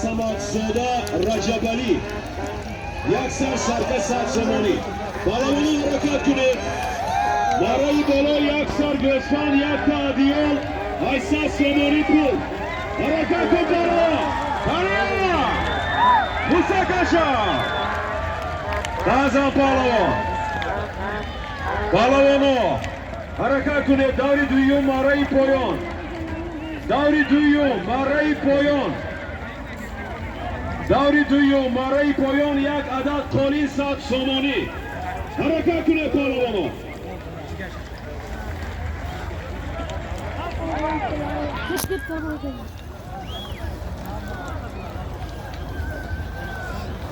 Самадзода Раҷабалӣ, як сар сарка 100 сомонӣ. Паҳлавонон, ҳаракат кунед. Барои боло як сар гӯсфанд, якта адиёл, 800 сомонӣ пул. Ҳаракат кун, паҳлавон! Паҳлавон, мустаҳкам баъзан. Паҳлавон, паҳлавоно, ҳаракат кунед. Даври дуюм, марраи поён. Даври дуюм, марраи поён. Даври дуюм, марраи поён. Як адад қолин, 100 сомонӣ. Ҳаракат кунед, паҳлавоно! Keşke parmağı.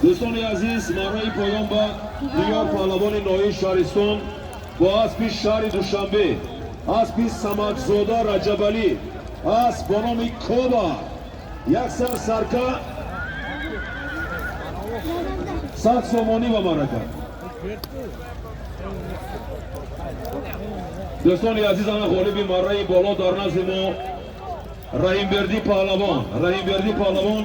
Дӯстони азиз, марраи поён ба диёр паҳлавони ноҳияи Шаҳристон бо аспи шаҳри Душанбе, аспи Самадзода Раҷабалӣ, асп бо номи Коба, як сар сарка, 100 сомонӣ ба маърака. Дӯстони азиз, ана ғолиби марраи боло дар назди мо, Раҳимбердӣ паҳлавон. Раҳимбердӣ паҳлавон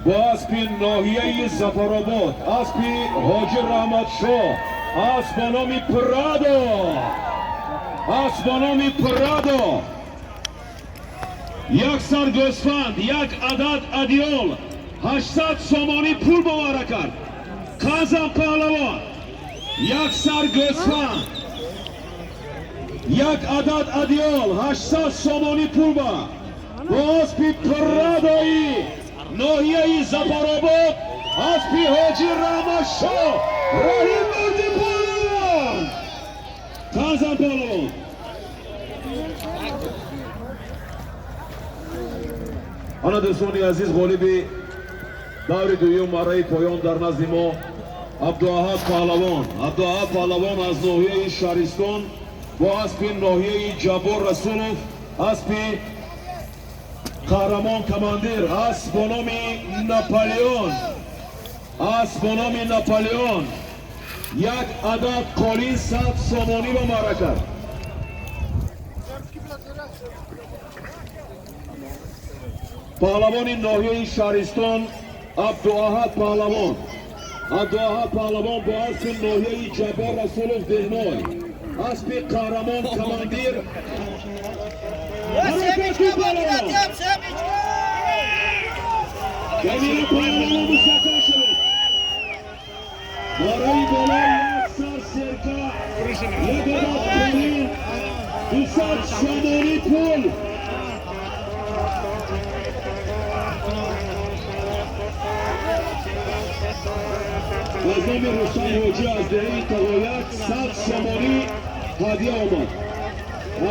бо аспи ноҳияи Зафаробод, аспи Ҳоҷи Раҳматшоҳ, асп бо номи Прадо, асп бо номи Прадо, як сар гӯсфанд, як адад адиёл, 800 сомонӣ пул бовара кард. Қазам, паҳлавон! Як сар гӯсфанд, як адад адиёл, 800 сомонӣ пул бо аспи Прадои ноҳияи Зафаробод, аспи Ҳоҷи Раҳматшоҳ, Раҳимбердӣ паҳлавон. Қазам, паҳлавон! Ана, дӯстони азиз, ғолиби даври дуюм, марраи поён дар назди мо, Абдуаҳад паҳлавон. Абдуаҳад паҳлавон аз ноҳияи Шаҳристон бо аспи ноҳияи Ҷаббор Расулов, аспи қаҳрамон командир, асп бо номи Наполеон, асп бо номи Наполеон, як адад қолин, 100 сомонӣ ба маърака. Паҳлавони ноҳияи Шаҳристон Абдуаҳад паҳлавон. Абдуаҳад паҳлавон бо аспи ноҳияи Ҷаббор Расулов, Деҳной, аспи қаҳрамон командир. Семечка, покидать, семечка! Ҷамила, паҳлавоно, мустаҳкам шавед. Барои болои як сар серка, як адад қолин, 200 сомонӣ пул. Аз номи Рустам Ҳоҷӣ аз деҳаи Тағояк 100 сомонӣ ҳадя омад.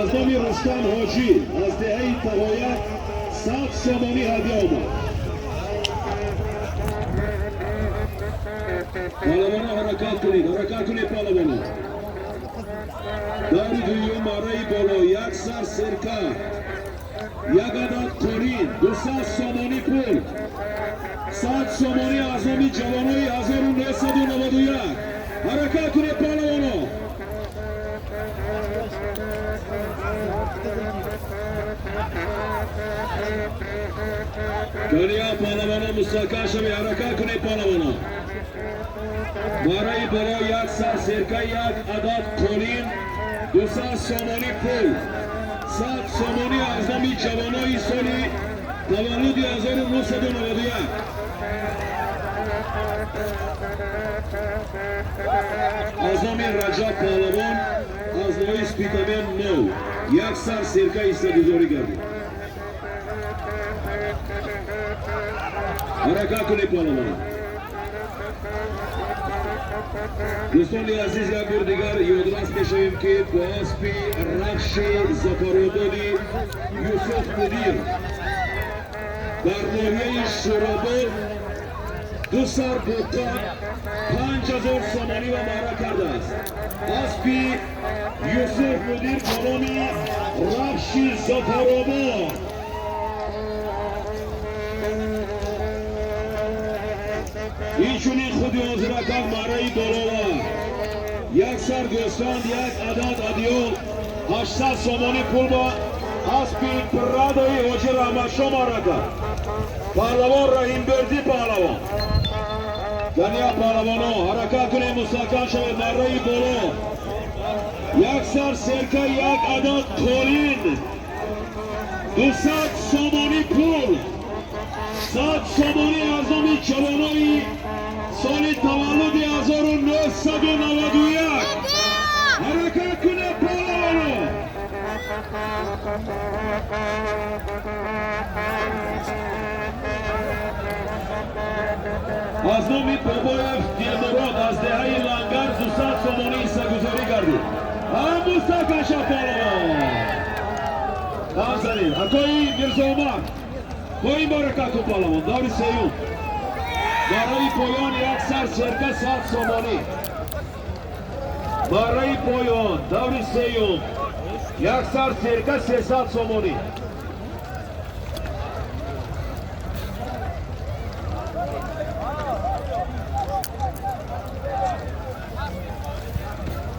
Аз номи Рустам Ҳоҷӣ аз деҳаи Тағояк 100 сомонӣ ҳадя омад. Паҳлавоно, ҳаракат кунед, ҳаракат кунед, паҳлавоно! Даври дуюм, марраи боло: як сар серка, як адад қолин, 200 сомонӣ пул, 100 сомонӣ аз номи ҷавонои 1991. Ҳаракат кунед, паҳлавоно! Кания, паҳлавоно, мустаҳкам шавед, ҳаракат кунед, паҳлавоно! Марраи боло: як сар серка, як адад қолин, 200 сомонӣ пул, 100 сомонӣ аз номи ҷавонои соли таваллуди 1991. Аз номи Раҷаб паҳлавон аз ноҳияи Спитамен нов як сар серка ҳиссагузорӣ гардид. Ҳаракат кунед, паҳлавонон! Дӯстони азиз, як бор дигар ёдрас мешавем, ки бо аспи Рахши Зафарободи Юсуф Мудир дар ноҳияи Шӯробод ду сар буққа, 5000 сомонӣ ба маъра кардааст. Аспи Юсуф Мудир бо номи Рахши Зафаробод. Инчунин худи ҳозиракак маъраи болова: як сар гӯсфанд, як адад адиёл, 800 сомонӣ пул ба аспи Прадои Ҳоҷи Раҳматшо маърака. Паҳлавон Раҳимбердӣ паҳлавон. Дания паҳлавонҳо ҳаракат кунед, мустаҳкам шавед. Марраи боло як сар серка, як адад қолин, 200 сомонӣ пул, 100 сомонӣ аз номи ҷавонои соли таваллуди 1991. Ҳаракат кунед, паҳлавонҳо. Аз номи Бобоев Дилмурод аз деҳаи Лангар 200 сомонӣ ҳиссагузорӣ гардид. Ҳам мустаҳкам шав, паҳлавон. Афзалин акои Мирзоумар, поин баракат кун, паҳлавон. Даври сеюм, барои поён як сар серка, 100 сомонӣ. Барои поён даври сеюм як сар серка, 300 сомонӣ.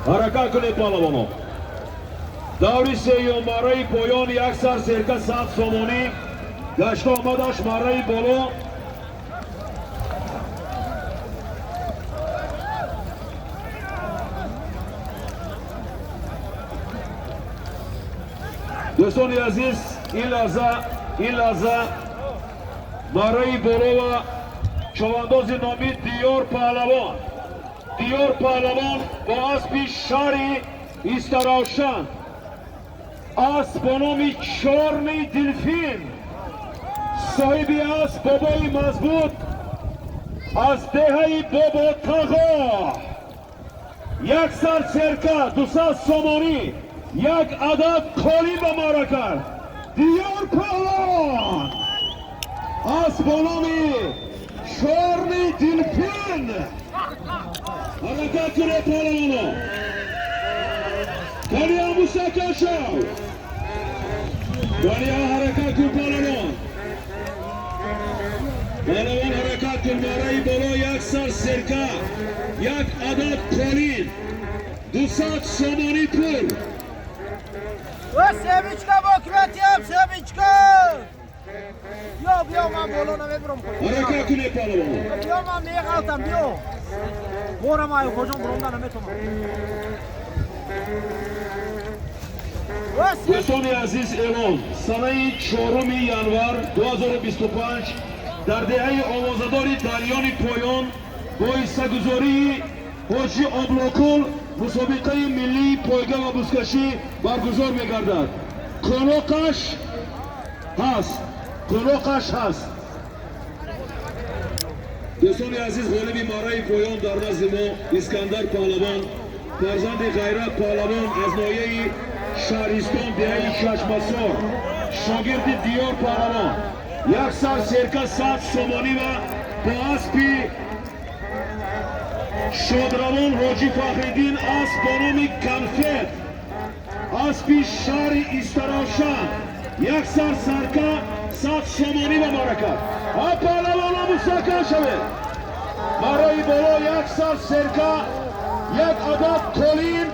Ҳаракат кунед, паҳлавонон. Даври сеюм, марраи поён як сар серка, 100 сомонӣ. Гашта омадаш марраи боло. Дӯстони азиз, ин лаҳза марраи боло ва човандози номи Диёр паҳлавон. Диёр паҳлавон бо аспи шаҳри Истаравшан, асп бо номи Чёрный дельфин, соҳиби асп Бобои Мазбут аз деҳаи Боботағо. Як сар серка, 200 сомонӣ, як адад қолин ба маъра кард. Диёр паҳлавон, асп бо номи Чёрный дельфин. Ҳаракат кунед, паҳлавоно. Дания, мустаҳкам шав. Дания, ҳаракат кун, паҳлавон. Паҳлавон, ҳаракат кун. Марраи боло як сар серка, як адад қолин, 200 сомонӣ пул. О, семечка бократиям, семечка! Биё, биё, ман боло намебурам. Ҳаракат кунед, паҳлавоно. Биё, ман меғалтам, биё. Борам аю хоҷон буронда наметонам. О, Дӯстони азиз, эълон: санаи 4 январ 2025 дар деҳаи овозадори Дарёни Поён бо ҳиссагузории ҳоҷи Облокул мусобиқаи миллии пойга ва бузкашӣ баргузор мегардад. Қуноқаш ҳаст, қуноқаш ҳаст. Дӯстони азиз, ғолиби марраи поён дар назди мо Искандар паҳлавон, фарзанди Ғайрат паҳлавон аз ноҳияи Шаҳристон, деҳаи Чашмасор, шогирди Диёр паҳлавон. Як сар серка, 100 сомонӣ ва бо аспи шодравон Ҳоҷӣ Фахриддин, асп бо номи Конфет, аспи шаҳри Истаравшан, як сар сарка, 100 сомонӣ ба баракат. Ҳа, паҳлавона, мустаҳкам шавед. Барои боло як сар серка, як адад қолин,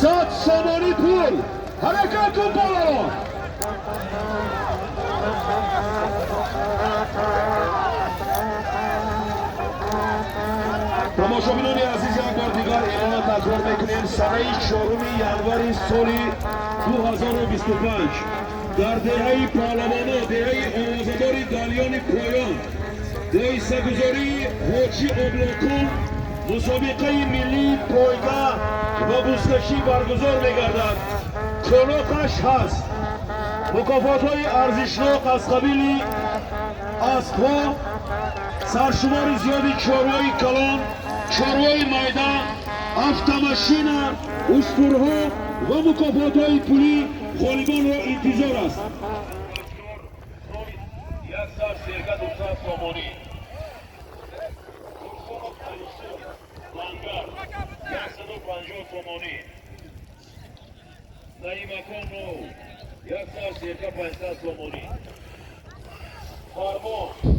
100 сомонӣ пул. Ҳаракат кун, паҳлавон. Тамошобинони азиз, як бор дигар эълона такрор мекунем: санаи 4 январи соли 2025 дар деҳаи паҳлавоно, деҳаи овозадори Далёни Поён, бо ҳиссагузории ҳоҷи Облокул мусобиқаи миллии пойга ва бузкашӣ баргузор мегардад. Қуноқаш ҳаст. Мукофотҳои арзишнок аз қабили аспҳо, саршумори зиёди чорвои калон, чорвои майда, автомашина, уштурҳо ва мукофотҳои пулӣ ғолибонро интизор аст. Як сар серка, 200 сомонӣ. Лангар, 150 сомонӣ. Наимакон нов, як сар серка, 500 сомонӣ. Фармон.